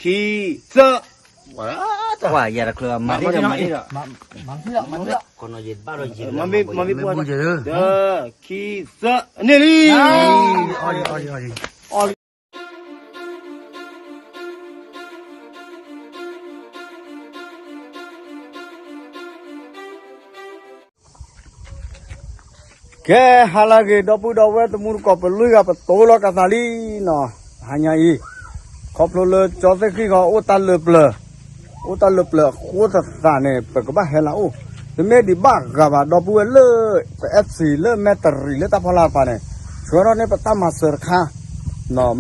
ခံ, သၢ, ပှၤယၤတချုးမၤန့ၣ်ဒီး, မၤမ့ၢ်ပှၢ်, တၢ်, ခံ, သၢ, န့ၢ်လံ. ကဲ, ဟါလၢအဂ့ၤ ဒီပုၢ်ဒီဝဲၢ်တံၤသကိး ပလွံၢ်ဂၤပတိၤလီၤကသးလံနီၤ, ဟါညါအံၤ, ခီဖျိလၢကၠီသ့ၣ်ဃံၣ်ဃီ အိၣ်တၢ်လၢပျၢၤ, အိၣ်တၢ်လၢပျၢၤအဃိသတးန့ၣ် ပကဘၣ်ဟဲလၢအအိၣ်, တမ့ၢ်ဒံးဘၣ်ဂၤဘၣ် ဒီပုၢ်ဝဲၢ်လၢ ပ FC လၢမဲာ်တရံးလၢတၢ်ဖီလာ်တပၤန့ၣ်, ဆှၢထီၣ်န့ၢ်ပတၢ်မၤစၢၤတခါ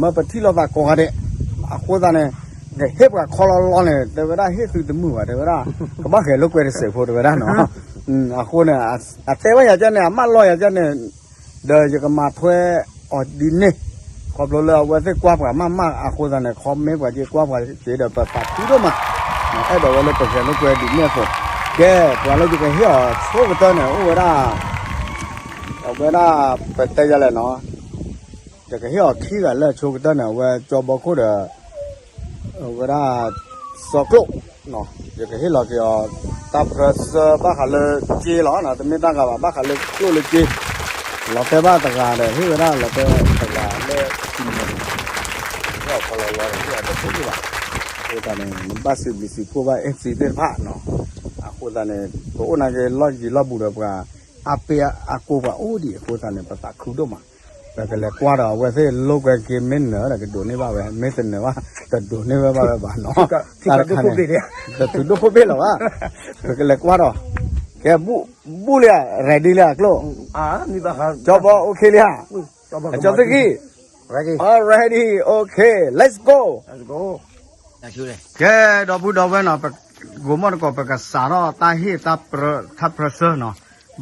မၢပထံၣ်လိာ်သးကိးဂၤဒဲး, အဃိသတးန့ၣ် ကဟ့ၣ်ပှၤခီလီၤလီၤန့ၣ် တဲဝဲဒၣ်ဟ့ၣ်သုတမုာ်ဘၣ် တဲဝဲဒၣ်, ကဘၣ်ဃဲၤလိာ်ကွဲတစဲးဖိ တဲဝဲဒၣ်နီၤ, အဃိန့ၣ်, အတဲဝဲယၤကန့ၣ် အမၢလီၤယၤကန့ၣ်, ဒီးယကမၤထွဲအီၤဒ်န့ၣ်, ခီဖျိလၢအဝဲသ့ၣ်ကွၢ်ပှၤမးမးအဃိသတးန့ၣ် ခီမ့ၢ်ပှၤက့ၤကွၢ်ပှၤက့ၤဒီး ပသးခုဒိၣ်မး, အဲၣ်ဒိးဝဲလၢပဃဲၤလိာ်ကွဲဒ်န့ၣ်အသိး, ကဲ, ပှၤလၢယကဟ့ၣ်အီၤဆိကတၢၢ်န့ၣ် အိၣ်ဝဲဒၣ် အဝဲဒၣ် ပတဲယၤလဲၣ်နီၤ, ယကဟ့ၣ်အီၤခံဂၤလၢအဆိကတၢၢ်န့ၣ် အဝဲကၠီဘီခိၣ်ဒီး အဝဲဒၣ် စီၤကျိၣ်, ယကဟ့ၣ်လီၤက့ၤအီၤ တၢ်ပြၢဆၢဘၣ်ဃးလၢက့လီၤ, တမ့ၢ်တၢ်ဂၤဘၣ် ဘၣ်ဃးလၢကျိၣ်လၢက့, လီၤတဲာ်ဘၣ်တဂၤဒီး ဟ့ၣ်ဝဲဒၣ်လီၤတဲာ်တဂၤလၢ ဟ့ၣ်အီၤခီလီၤလီၤဒီး ဟ့ၣ်အီၤတဖိးဘၣ်, အဃိသတးန့ၣ် နဘၣ်စံးဘျုးစံးဖှိၣ်ဘၣ် FC သ့ၣ်တဖၣ်နီၤ, အဃိသတးန့ၣ် ပအိၣ်နာ်က့ၤလီၢ်ယံၤလီၢ်ဘူးဒီးပှၤ အါပ့အါကိးပှၤအိၣ်ဒံးအဃိသတးန့ၣ် ပသးခုဒိၣ်မး, ပကလဲၤကွၢ်ဒီးအဝဲသ့ၣ်လိာ်ကွဲက့ၤမ့ၢ်နၢၤဒီးကဒိးန့ၢ်ဘၣ်ဝဲ မ့ၢ်တနၢၤဘၣ် တဒိးန့ၢ်ဝဲဘၣ်ဝဲဘၣ်နီၤ, တၢ်တခါန့ၣ် တသုးဒိၣ်ခိၣ်ဘ့ၣ်လၢၤဘၣ်, ပကလဲၤကွၢ်ဒီး, ကဲ, ဘူၣ်လံဧါ ready လံဧါ ကျိၣ်, ကၠီဘီ OK လံဧါ, ကၠီသ့ၣ်ဃံၣ်, all ready, OK, let's go, ကဲ, ဒီပုၢ်ဒီဝဲၢ်နီၤ, ပကိးမီၢ်တကိး ပကစးထီၣ်တၢ်ဟ့ၣ်တၢ်ပြၢဆၢနီၤ,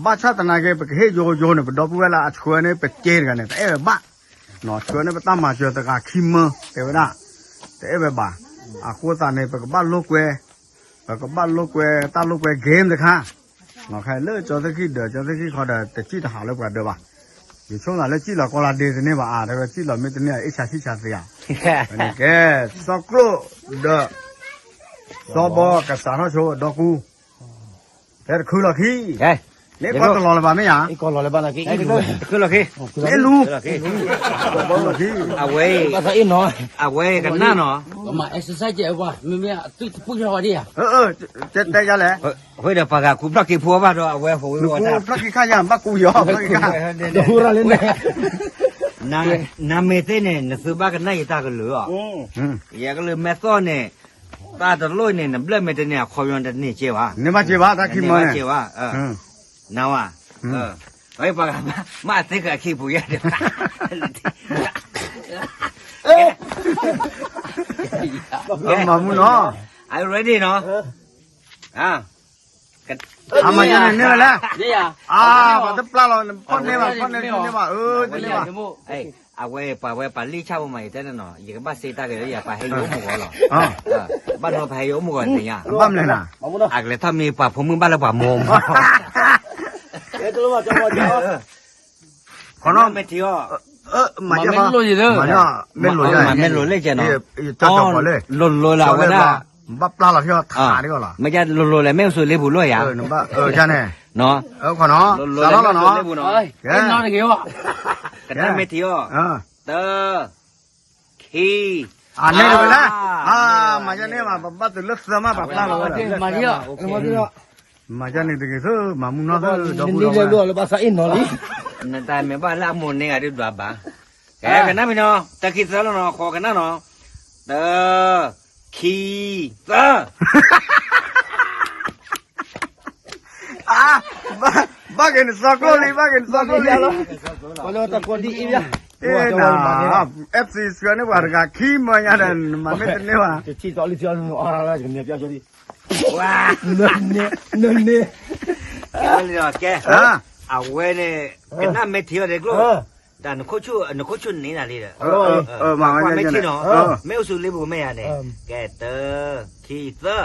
ဘၣ်ဆၣ်သနာ်က့ ပကဟ့ၣ်ယိယိန့ၣ် ပဒီပုၢ်ဝဲၢ်လၢအဆှၢန့ၢ်ပကဲတဂၤန့ၣ် တအဲၣ်ဝဲဘၣ်, ဆှၢန့ၢ်ပတၢ်မၤစၢၤတဂၤခံမၢ တဲဝဲဒၣ်, တအဲၣ်ဝဲဘၣ်, အဃိသတးန့ၣ် ပကဘၣ်လိာ်ကွဲ, ပကဘၣ်လိာ်ကွဲတၢ်လိာ်ကွဲ game တခါ, လၢကၠီသ့ၣ်ဃံၣ်ဒၢး ကၠီသ့ၣ်ဃံၣ်ခီဒီး တစံၣ်တဟးလၢပှၤဒၢးဘၣ်, ယဆိကမိၣ်လၢစံၣ်လီၤကီလီၤဒ့တန့ၢ်ဘၣ်အါ, တဲဝဲစံၣ်လီၤမ့ၢ်တန့ၢ် အ့ၣ်ဆါဆံၣ်ဆါသ့ဧါ, ကဲ, စီၤကျိၣ်ဒီး စီၤဘီ ကစးထီၣ်ဆိဒီကူ, ဖဲတခုလီၤခံ, န့ၣ်ကီတလီၤလၢၤဘၣ်မ့ၢ်ဧါ, တခုလီၤခံ, န့ၣ်လူ, အဝဲ, အဝဲကနၣ်နီၤ, တဲယၤလဲၣ်, ဃိဒီးပှၤဂၤကူဖျီၣ်က့ၤဖိဘၣ်ဒီး အဝဲဟိဝဲဝဲတၢ်, ဖျီၣ်က့ၤခါယၤ ဘၣ်ကူယီၤ, နမ့ၢ်သ့ၣ်န့ၣ် နသုဘၣ်ကနၣ်ယတၢ်ကလုၢ်အီၤ, ယကလုၢ်မဲာ်သီၣ်န့ၣ်, တၢ်တလိၣ်န့ၣ် နဘျၢၣ်မ့ၢ်တန့ၢ် အခီပညီတန့ၢ်ကဲဘၣ်, န့ၢ်ဘၣ်ကဲဘၣ် တၢ်ခံမၢန့ၣ်, နဝဲ, ပှၤဂၤမၤ မၤသ့က့ၤခံပူၤယဲၢ်ဒီး, မၤမူနီၤ, are you ready နီၤ, အမၤယဲန့ၣ်န့ၢ်ဝဲလဲၣ်, အါ, ပှၤတပျၢ်လီၤ, ဖီၣ်န့ၢ်ဘၣ်, ဖီၣ်န့ၢ်န့ၢ်ဘၣ်, အၢ, တန့ၢ်ဘၣ်, အဝဲပှၤဝဲပှၤလံၣ်ဆၣ်ဖိမး ယတဲန့ၣ်နီၤ ယကဘၣ်စ့တၢ်က့ၤလၢယၤ ပှၤဟဲယအိၣ်မုၢ်ဂီၤလီၤ, ဘၣ်နီၤ ပှၤဟဲယအိၣ်မုၢ်ဂီၤသ့ၣ်ညါ, အကလဲၤထီၣ်မ့ၢ်ပှၤဖိမုၣ်ဘၣ်လၢပှၤမိၢ်မး, ခီနီၤ, မ့ၢ်လိၤလဲၣ်, လိၤလိၤလၢအဝဲဒၣ်, ဘၣ်ပျၢ်လီၤထီၣ်ထးဒ်အီၤလီၤ, မ့ၢ်လိၤလိၤလဲၣ် မ့ၢ်အိၣ်ဆိးလ့ပူၤလိာ်ယၤ, န့ၣ်, ခီနီၤ, လိၤလိၤလၢမ့ၢ်အိၣ်ဆိးလ့ပူၤနီၤ, ကနၣ်မ့ၢ်ထံအီၤ, တၢ, ခံ, အန့ၣ်တဝဲလဲၣ်, မၤယဲန့ၣ်ဘၣ် ပဘၣ်တုၤလၢသၢမး ပှၤပျၢ်လီၤဝဲ, မၤယဲန့ၣ်တဂ့ၤသၢ မၤမူနီၢ်သၢ ဒီပုၢ်ဒီဝဲၢ်, နတၢ်မ့ၢ်ဘၣ် လၢအမိၢ်န့ၢ်ဂၤဒုးဒွးဘၣ်, ကဲ ကနၣ်မ့ၢ်နီၤ တၢ ခံ သၢလီၤနီၤ ဃီကနၣ်နီၤ, တၢ, ခံ, သၢ. ဘၣ်က့ၤနသီကျိၣ်လံ ဘၣ်က့ၤနသီကျိၣ်လံ, တၢ်ကိးဒ်အံၤ, FC ဆှၢန့ၢ်ပှၤတဂၤခံမၢညါဒီး နမၤမ့ၢ်တန့ၢ်ဘၣ်, နန့ၢ်, ကဲ, အဝဲန့ၣ် ကနၣ်မ့ၢ်ထံအီၤဒဲးကျိၣ်, တၢ်နခိၣ်ဆူၣ်န့ၢ်နၤလံဒီး, မ့ၢ်အိၣ်ဆူၣ်လ့ပူၤမ့ၢ်ယၤန့ၣ်, ကဲ တၢ, ခံ, သၢ.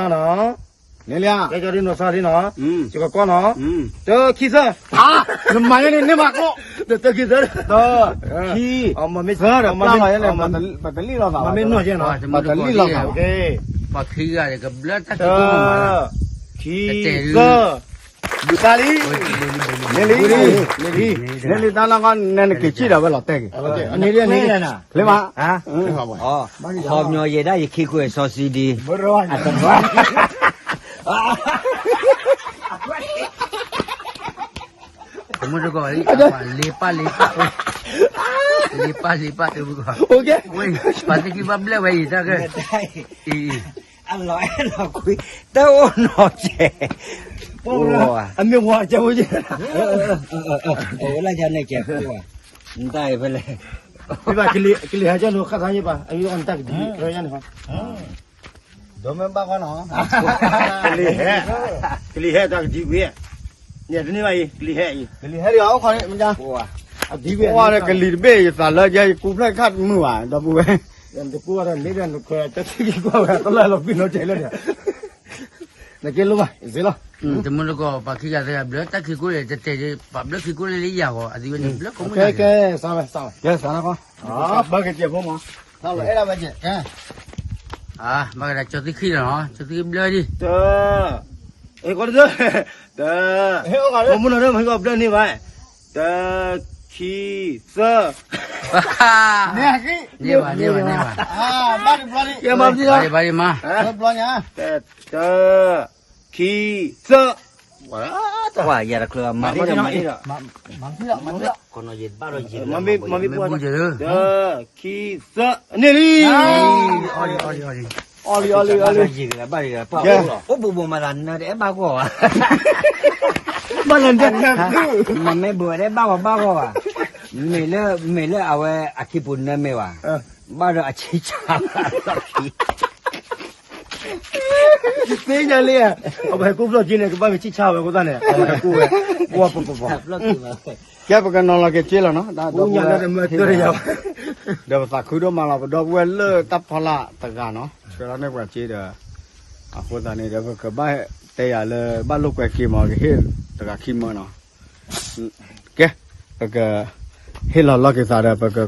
နီၢ်ဆါနီၤ, န့ၣ်လံ, ကဲကၢဒ်နီၢ်ဆါလံနီၤ, ယကကီနီၤ, တၢ ခံ သၢ, နမၤယဲန့ၣ် န့ၢ်မၤကျိ, တၢ ခံ သၢ, တၢ ခံ, မ့ၢ်သၢဒီးပျၢ်လီၤယဲန့ၣ်, ပတလံၣ်လီၤသး, မ့ၢ်နီၢ်ယဲနီၤ, ပတလံၣ်လီၤသး, ပှၤခံဂၤန့ၣ် ကဘျၢတၢ်ခံကိးနီၢ်မး, တၢ ခံ သၢ, ဘုသါလံ, န့ၣ်လံ, န့ၣ်လံ, တၢ်နီၢ်ကီၢ် နဲနက့ၤစံၣ်ဒီးဝဲလီၤတဲာ်က့ၤ, န့ၣ်လံ, န့ၣ်လံ, လၢမး, ခီပညီယဲဒၣ်ယခံခိၣ်စီဆှံဒံ, တမုၢ်တကိး, လ့ပၢ်လ့ပၢ်, လ့ပၢ်လ့ပၢ်တမုၢ်တကိး, ပှၤသ့ၣ်ခံဘၣ်ဘျဲၣ်ဝဲအံၤတၢ်ကဲ, အံၤ, အလီၤအဲၣ်လီၤကွံ, တအိၣ်နီၢ်ကဲ, အမ့ၢ်ဝဲကဲဖိ, အိၣ်လၢကန့ၣ်ကဲ, နတၢ်အံၤဖဲလဲၣ်, မ့ၢ်ဘၣ်ကလံၤဟဲကၢ်နီၤ ခါသးယဲဘၣ်, အယိနတၢ်ကဒံ, ယဲန့ၣ်, ဒိမ့ၢ်ဘၣ်ဃီနီၤ, ကလံၤဟဲ, ကလံၤဟဲတၢ်ကဒံကွံာ်, န့ၣ်တန့ၢ်ဘၣ်အံၤ ကလံၤဟဲအံၤ, ကလံၤဟဲဒံးအိၣ်ခီန့ၣ်, ကလံၤဟဲဒံး ယသးလၢယဲ ယကူဖျဲၣ်ခၣ်တမုာ်ဘၣ် ဒီပုၢ်ဝဲၢ်, တၢ်ခံက့ၤကွၢ်ဝဲတလၢလီၤပံၤနီၤကဲလၢ, နကဲလိၣ်ဘၣ်, စ့လီၤ, တမုၢ်တကိး ပှၤခံဂၤသ့ၣ်ဘျၢတၢ်ခံကိးန့ၣ် တတဲာ်, ပှၤဘျၢခံကိးန့ၣ်လၢယၤဂီၤ အသံဝဲန့ၣ် ဘျၢကိးမုၢ်နၤ, ကဲကဲ, စးဝဲစးဝဲ, ကဲစးနီၤ, ဘၣ်ကစဲးဖိမး, အဲၣ်ဒၣ်ဝဲကဲ, ဘၣ်ကဒါကၠီသံခံလီၤနီၤ, ကၠီသံခံဘျၢဒံး, တၢ အဲ ကီတသၢ, တၢ, မုၢ်နီၤဒၢမဟ့ၣ်ကီးဘျၢန့ၢ်ဘၣ်, တၢ, ခံ, သၢ, န့ၢ်ဘၣ်န့ၢ်ဘၣ်န့ၢ်ဘၣ်, ဘၣ်ဒံးမး, တၢ, ခံ, သၢ, မၤမ့ၢ်မ့ၢ်, တၢ, ခံ, သၢ, န့ၢ်လံ, အီလံအီလံအီလံ, အိၣ်ဘူးဘူးမၤသးနၢတအဲၣ်ဘၣ်ဂီၢ်ဘၣ်, ဘၣ်လၢ, မ့ၢ်ဘူးတအဲၣ်ဘၣ်ဂီၢ်ဘၣ်ဂီၢ်ဘၣ်, မ့ၢ်လၢ, မ့ၢ်လၢအဝဲအခံပူၤနၢမ့ၢ်ဘၣ်, ဘၣ်ဒီးအဆံဆါဘၣ်လီၢ်ခံ သ့ၣ်ညါလံ, အဝဲဟဲကူၣ်ဖျီၣ်က့န့ၣ် ကဘၣ်မ့ၢ်ဆံၣ်ဆါဝဲအဃိသတးန့ၣ် အဝဲဟဲကူၣ်ဝဲ, ပပပပ ကဲပကနီၤလီၤက့ၤက့လီၤနီၤ, ဒီပုၢ်ဝဲၢ် ဒီးပသးခုဒိၣ်မးလီၤ ပဒီပုၢ်ဝဲၢ်လၢတၢ်ဖီလာ်တဂၤနီၤ, ဆှၢလီၤန့ၢ်ပှၤက့ဒီး, အဃိသတးန့ၣ်ဒီး ပကဘၣ်တဲယၤလၢဘၣ်လိာ်ကွဲက့ၤမး ကဟ့ၣ်တဂၤခံမၢနီၤ, ကဲ, ပကဟ့ၣ်လီၤလီၤက့ၤသးဒီး ပက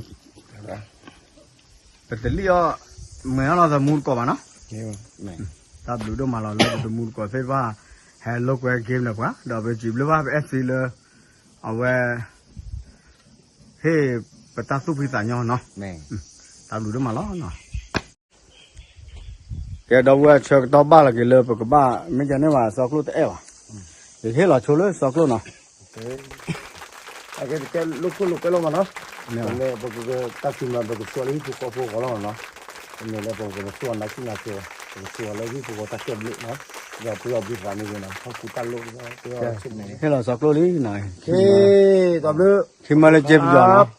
ပတလံၣ်အီၣ်, မ့ၢ်အီၣ်လီၤသမူတကိးဘၣ်နီၤ, တၢ်ဘျုးဒိၣ်မးလီၤလၢပသမူတကိးသ့ၣ်တဖၣ်, ဟဲလိာ်ကွဲက့ၤန့ၣ်ပှၤ ဒီးပစံးဘျုးဘၣ်ပအဲၣ်သ့လၢ, အဝဲ, ဟ့ၣ်ပတၢ်သူၣ်ဖှံသးညီနီၤ, တၢ်ဘျုးဒိၣ်မးလီၤ. ကဲဒီပုၢ်ဝဲၢ်ဆၢကတီၢ်ဘၣ်လီၤက့ၤလၢပကဘၣ် မ့ၢ်ကန့ၢ်ဘၣ်စီကျိၣ်တအဲၣ်ဘၣ်, ယကဟ့ၣ်လီၤဆိလၢစီကျိၣ်နီၤ, အကဲပတဲလိာ်ခိၣ်လိာ်ကွဲလီၤမးနီၤ, ပကတၢ်ခံမး ပကသူအီၤလၢဟံၣ်ဖိဃီဖိအဂီၢ်လီၤမးနီၤ, မ့ၢ်လၢပကသူအီၤနၤဆူၣ်နၤဆဲး, ပကသူအီၤလၢဟံၣ်ဖိဃီတၢ်ကဲဘျုးနီၤ, ဒီးပယီၤဘုသးမ့ၢ်ဂ့ၤနီၤ ဟီၣ်ကူတၢ်လိၣ်ဒီးပယီၤဆ့ၣ်နီၤ, ဟ့ၣ်လီၤစီကျိၣ်လံနီၤ, တၢ်ဘျုး, ခံမၢလၢက့ပယီၤနီၤ, တၢ်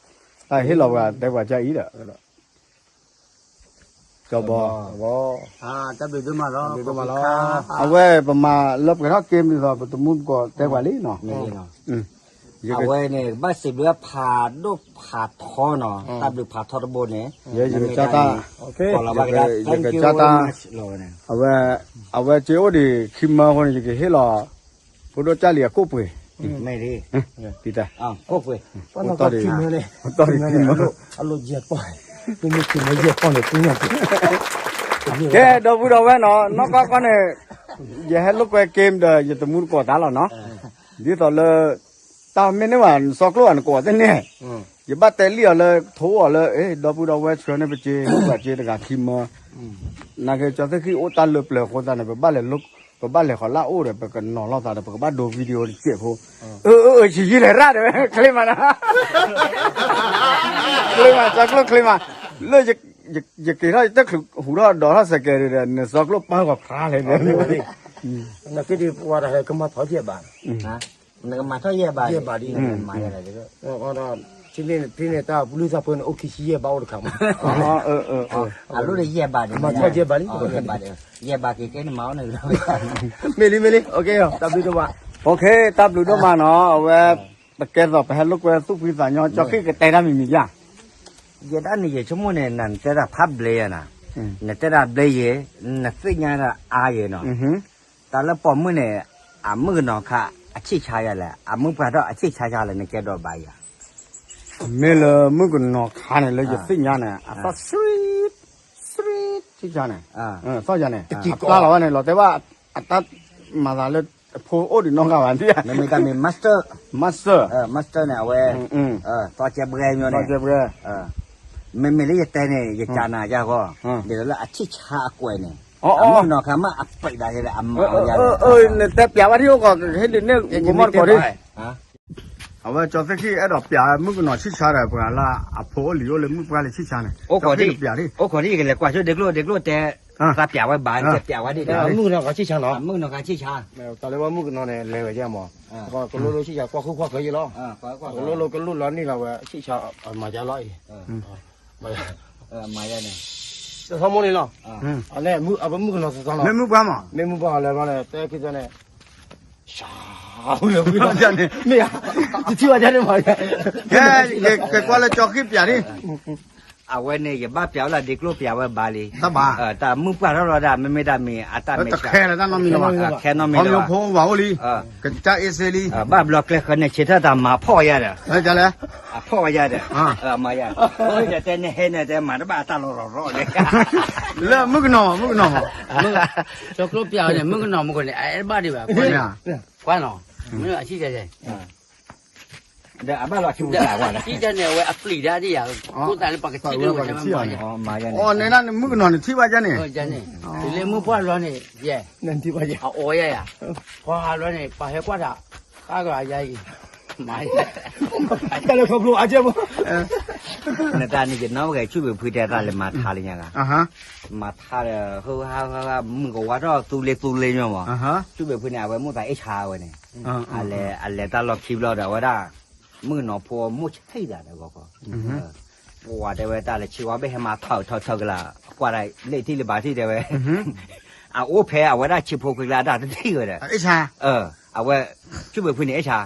ဟ့ၣ်လီၤပှၤတဲပှၤကၢ်အံၤဒီး ကၠီဘီ, တၢ်ဘျုးဒိၣ်မးလီၤ, အဝဲပမၤလၢပှဲၤထီၣ်က့မနုၤသိး ပတမူတကိးတဲပှၤလံနီၤ, အဝဲန့ၣ် ကဘၣ်စံးဘျုးဖးဒိၣ်ဖးထီနီၤ, တၢ်ဘျုးဖးထီတဘိန့ၣ်, ယကစၢ်တၢ်, ယကစၢ်တၢ်, အဝဲ, အဝဲက့အိၣ်ဒံးခံမၢအဃိန့ၣ် ယကဟ့ၣ်လီၤ, ဖိဒိၣ်ကၢ်လံၤအကိၣ်ပှ့ၤ, မ့ၢ်ဒ်, တံၢ်တၢ်, ကိၣ်ပှ့ၤ, အလီၢ်တံၢ်မၢန့ၣ်, မ့မ့ၢ်ခံမၢယဲၢ်ပီၢ်န့ၣ်, ကဲဒီပုၢ်ဒီဝဲၢ်နီၤ နီၢ်ကီၢ်ကီၢ်န့ၣ်, ယဟဲလိာ်ကွဲက့ဒီး ယတမူတကိးတၢ်လီၤနီၤ, ဒ်သိးလၢ, တၢ်မ့ၢ်န့ၢ်ဘၣ်စီကျိၣ်အနကိးသ့ၣ်န့ၣ်, ယဘၣ်တဲလံအီၤလၢထိအီၤလၢ ဒီပုၢ်ဒီဝဲၢ်ဆှၢန့ၢ်ပက့ ပှၤက့တဂၤခံမၢ, နာ်က့ကၠီသ့ၣ်ခံအိၣ်တၢ်လၢပျၢၤအဃိသတးန့ၣ် ပဘၣ်လဲၤဃီၤလၢအအိၣ်ဒီး ပကနီၤလီၤသးဒီး ပကဘၣ်ဒိ video တစဲးဖိ, အၢ ယယံာ်လဲၤရၣ်ဒီး ချ့မးနီၤ, ချ့မး စီကျိၣ်ချ့မး, လၢ, ယက့ၤထီၣ်ယတချုးဟူးထီၣ်ဒီးထီၣ်စဲးကဲးဒီး နစီကျိၣ်ပၢ်ဂီၤဖျါလဲၣ်, နက့ၤဒံးပှၤတၢ်ဟဲကမၤထီၣ်ယဲၢ်ဘး, နကမၤထီၣ်ယဲၢ်ဘး, ယဲၢ်ဘးဒ်, မၤယဲၢ်ဘးဒ်, ဖဲန့ၣ်တၢ်ပလုၢ်သးပှဲၤန့ၣ် အိၣ်ခံဆံယဲၢ်ဘးအိၣ်တခါမး, အလိၣ်ဒီးယဲၢ်ဘးဒ်, မၤထီၣ်ယဲၢ်ဘးလံ, ယဲၢ်ဘးက့ၤကဲန့ၣ်မၤအီၣ်န့ၣ်, မ့ၢ်လံမ့ၢ်လံ, တၢ်ဘျုးဒိၣ်မး, တၢ်ဘျုးဒိၣ်မးနီၤ အဝဲ, ပကဲသိးပဟဲလိာ်ကွဲသူၣ်ဖှံသးညီ ကၠီဃံၣ်ကတဲတၢ်မံၤမံၤယါ ယဲဒၣ်န့ၣ် ယဆိကမိၣ်န့ၣ် နတဲတၢ်ဖးဘျဲယၤနၤ, နတဲတၢ်ဘျဲယဲ, နသ့ၣ်ညါတၢ်အါယဲနီၤ, တၢ်လၢပိာ်မုၣ်န့ၣ်, အမုၣ်ကနီၤခါ, အဆံၣ်ဆါယၤလဲၣ်, အမုၣ်ပှၢ်ထီၣ်အဆံၣ်ဆါယၤလဲၣ် နကဲဒီးဘၣ်ယၤ, မ့ၢ်လၢမုၣ်ကနီၤခါန့ၣ် လၢယသ့ၣ်ညါန့ၣ် အသီၣ်ဆံၣ်, ဆံၣ်ဆါန့ၣ်, သီၣ်ယၤန့ၣ်, ပျၢ်လီၤဝဲန့ၣ် လီၤတဲဘၣ်, အတၢ်မၤသးလၢ, အဖိအိၣ်ဒံးနီတဂၤဘၣ်, မ့မ့ၢ်တၢ်မ့ၢ် master, master, master န့ၣ် အဝဲ, သီၣ်ကဲဘှဲမီန့ၣ်, မ့မ့ၢ်လၢယတဲန့ၣ် ယကနၤယါဂီၢ်, ဒ်သိးလၢအဆံၣ်ဆါအကွဲးန့ၣ်, အမုၣ်ကနီၤခါမ့ၢ်အပံးဒၣ်ယဲလၢအမၤဝဲယၤ, နတဲပျးဝဲဒ်အိၣ်ကီး ဟ့ၣ်ဒုးန့ၢ်မီၢ်တကိးဒ် အဝဲကၠီသ့ၣ်ခံအဲၣ်ဒိးပျးမုၣ်ကနီၤဆံၣ်ဆါဒီးပှၤလၢအဖိအိၣ်လံၤအိၣ်လၢမုၣ်ပှၢ်လၢဆံၣ်ဆါန့ၣ်, အိၣ်ခိးဒ်ယကလဲၤကွၢ်ဆိဒ့ကျိၣ် ဒ့ကျိၣ်တဲ, သးပျးဝဲဘၣ် ယပျးဝဲဒ်ဒီး, မုၣ်ကနီၤခါဆံၣ်ဆါနီၤ, မုၣ်ကနီၤခါဆံၣ်ဆါ, တၢ်လၢဝဲမုၣ်ကနီၤန့ၣ် လဲၤဝဲယဲမး, ကလိလိဆံၣ်ဆါကွၢ်ဃုကွၢ်ဃၢယဲလီၤ, ကလိလိကလိလီၤနံၣ်လီၤဝဲဆံၣ်ဆါ, မၤယါလီၤအံၤ မၤယါန့ၣ်, တထီမိၢ်န့ၣ်လီၤ, အဝဲမုၣ်ကနီၤသီသီလီၤ, မ့ၢ်မုၣ်ပှၢ်မး, မ့ၢ်မုၣ်ပှၢ်လၢဘျီန့ၣ် တဲခံသၢန့ၣ်, မ့ၢ်ဧါ, တထံၣ်ဘၣ်ဒ်န့ၣ်မး, ကဲ, ကကွၢ်လၢကၠီဃံၣ်ပျးဒ် အဝဲန့ၣ် ယဘၣ်ပျးဝဲလၢဒ့ကျိၣ်ပျးဝဲဘၣ်လံ, တၢ်မုၣ်ပှၢ်ထီၣ်လီၤဒၣ် မ့မ့ၢ်တၢ်မံၤ အတၢ်မ့ၢ်ဆၢ, ခဲနီတမံၤလီၤ, ခဲနီတမံၤလီၤ, ဖိဝၤအိၣ်လံ, ကစၢ်အ့စ့လံ, ဘၣ်ဘျီကျဲဃၢၤန့ၣ် ဆံးထၢၣ်တၢ်မၤဖီၣ်ယၤဒီး, အဖီၣ်ဝဲယၤဒီး, မၤယၤ, တဲန့ၣ်ဟဲန့ၣ် တဲမၤတဘၣ်အတၢ်လီၤရီၤရီၤန့ၣ်, လၢမုၣ်ကနီၤမး မုၣ်ကနီၤမး, ကၠီကျိၣ်ပျးန့ၣ် မုၣ်ကနီၤမုၣ်ကနီၤန့ၣ် အအဲၣ်ဘၣ်ဒံးဘၣ်, ကွၢ်နီၤ, မ့ၢ်အဆံၣ်တဲ ဒီးအဘၣ်လီၤထံပူၤတၢ်ဝဲ, ထံၣ်တၢ်န့ၣ် အဝဲအပျံၤတၢ်ဒ်ယၤ, ကိးသးလၢပှၤကထံၣ်ဒ်ဝဲမၤယၤ, န့ၣ်ဒၣ်န့ၣ်မုၣ်ကနီၤန့ၣ်ထံၣ်ဘၣ်ယၤန့ၣ်, လၢမုၢ်ပှၢ်လီၤန့ၣ်, ယဲ, အအီယၤယၤ, ပှၤလီၤန့ၣ် ပှၤဟဲကွၢ်တၢ်, ဃါကယၤအံၤ, မၤယၤ, တၢ်လၢခီဖျိအါကဲဖိ, နတၢ်န့ၣ် ယနီၣ်ဂဲၤဆူၣ်ဘ့ၣ်ဖုတဲတၢ်လၢမၤထါလၢညါဂၤ, မၤထါဒီး ဟၢဟၣ်ဟၣ် မုၣ်ကဝါထီၣ်သူလ့သူလ့ညီမး, ဆူၣ်ဘ့ၣ်ဖုန့ၣ် အဝဲမိၢ်သးအ့ၣ်ဆါဝဲန့ၣ်, အလဲၤ အလဲၤတၢ်လီၢ်ခံဘျီဒီး အဝဲဒၣ် မုၣ်ကနီၤဖိမိၢ်ဆံၣ်တၢ်ဒီးဂီၤခီ, ပှၤတဲဝဲတၢ်လၢဆံးဝါဘၣ်ဟဲမၤထီၣ်ထီၣ်ထီၣ်ကလာ် ကွၢ်တၢ်လၢထံၣ်လၢဘၣ်ထံၣ်တဲဝဲ, အအိၣ်ဖဲအဝဲဒၣ်ဆံးဖိခွံကျါအတၢ်တထံၣ်ဝဲဒီး, အဝဲ, ဆူၣ်ဘ့ၣ်ဖုန့ၣ် အ့ၣ်ဆါ,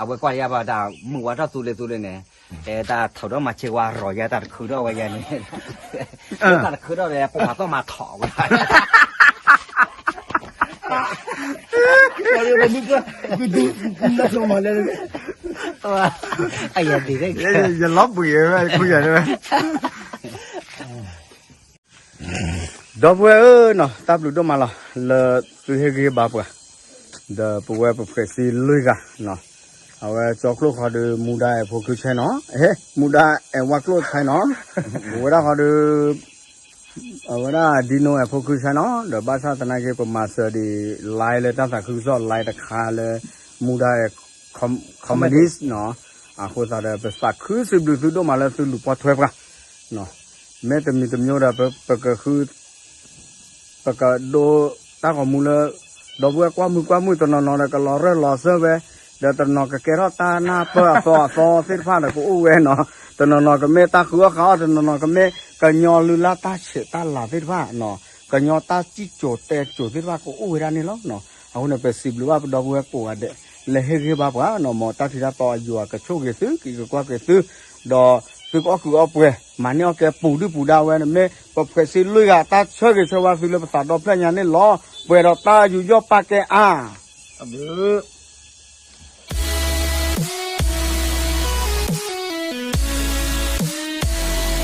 အဝဲကွၢ်ယၤဘၣ်တၢ်မုၢ်ဝါထီၣ်သူလ့သူလ့န့ၣ်, တဲတၢ်ထီၣ်ဒီးမၤဆ့ဝါရီၤယၤတၢ်တခုထီၣ်ဝဲယၤန့ၣ်, တၢ်တခုထီၣ်ဒီး ပှၤသီၣ်မၤထီၣ်ဝဲ အယဒ် ယလီၤဘှံးဝဲ ခူယၤဝဲ, ဒီပုၢ်ဝဲၢ်ဧၢနီၤ, တၢ်ဘျုးဒိၣ်မးလီၤ လၢသုဟ့ၣ်ဂံၢ်ဟ့ၣ်ဘါပှၤ, ဒီးပဝဲပဖှဲးစ့လွံၢ်ဂၤနီၤ, အဝဲကၠီကျိၣ်ဃီဒီး မူဒါအဲၣ်ဖိခုဆဲနီၤ, မူဒါအဲၣ်ဝါကျိၣ်ဆဲနီၤ, ပဝဲဒၣ်ဃီဒီး အဝဲဒၣ်ဒံနိအဲၣ်ဖိခုဆဲနီၤ, ဒီးဘၣ်ဆၣ်သနာ်က့ ပမၤစၢၤဒံး live လၢတၢ်သးခုကစီၣ် live တခါလၢ မူဒါအဲၣ် comedy နီၤ, အဃိသတးဒီး ပသးခုစံးဘျုးသုဒိၣ်မးလၢသုလူၤပိာ်ထွဲပှၤ, မ့ၢ်တမံၤတမံၤဒီး ပကဃု ပကဒိတၢ်ဂီၤမူလၢ ဒီပုၢ်ဝဲၢ်ကွၢ်မုာ်ကွၢ်မုာ် တနီၤနီၤဒီးကလီၤရၢၢ်လီၤစၢၤဝဲ, ဒီးတနီၤကကဲထီၣ်တၢ်နၢ်ပၢၢ်အသီအသီသ့ၣ်တဖၣ်ဒီးကအိၣ်ဝဲနီၤ, တနီၤနီၤကမ့ၢ်တၢ်ဃုအီၣ်ဃုအီ တနီၤနီၤကမ့ၢ်ကညီလုၢ်လၢ်တၢ်ဆဲးတၢ်လၤသ့ၣ်တဖၣ်, ကညီတၢ်စံၣ်စိၤတဲစိၤသ့ၣ်တဖၣ်ကအိၣ်ဝဲဒၣ်န့ၣ်လီၤ. အဃိန့ၣ် ပစံးဘျုးဘၣ်ပဒီပုၢ်ဝဲၢ်ကိးဂၤဒဲး လၢဟ့ၣ်ဂံၢ်ဟ့ၣ်ဘါပှၤနီၤ, မ်တၢ်ထံတၢ်တီအယွၤကဆိၣ်ဂ့ၤသု ကကွၢ်က့ၤသု ဒီးသုကအီၣ်ကုးအီပှဲၤ မၤန့ၢ်အီၣ်ကဲပူၤဒုၣ်ပူၤဒါဝဲန့ၣ် မ့ၢ်ပဖှဲးစ့လွံၢ်ဂၤတၢ်ဆၢဂ့ၤဆၢဝါသုလၢပသးဒီဖျၢၣ်ညါန့ၣ်လီၤ. ပှဲၤဒီးတၢ်ယူးယီၣ်ပာ်ကဲအါ, အဘျုး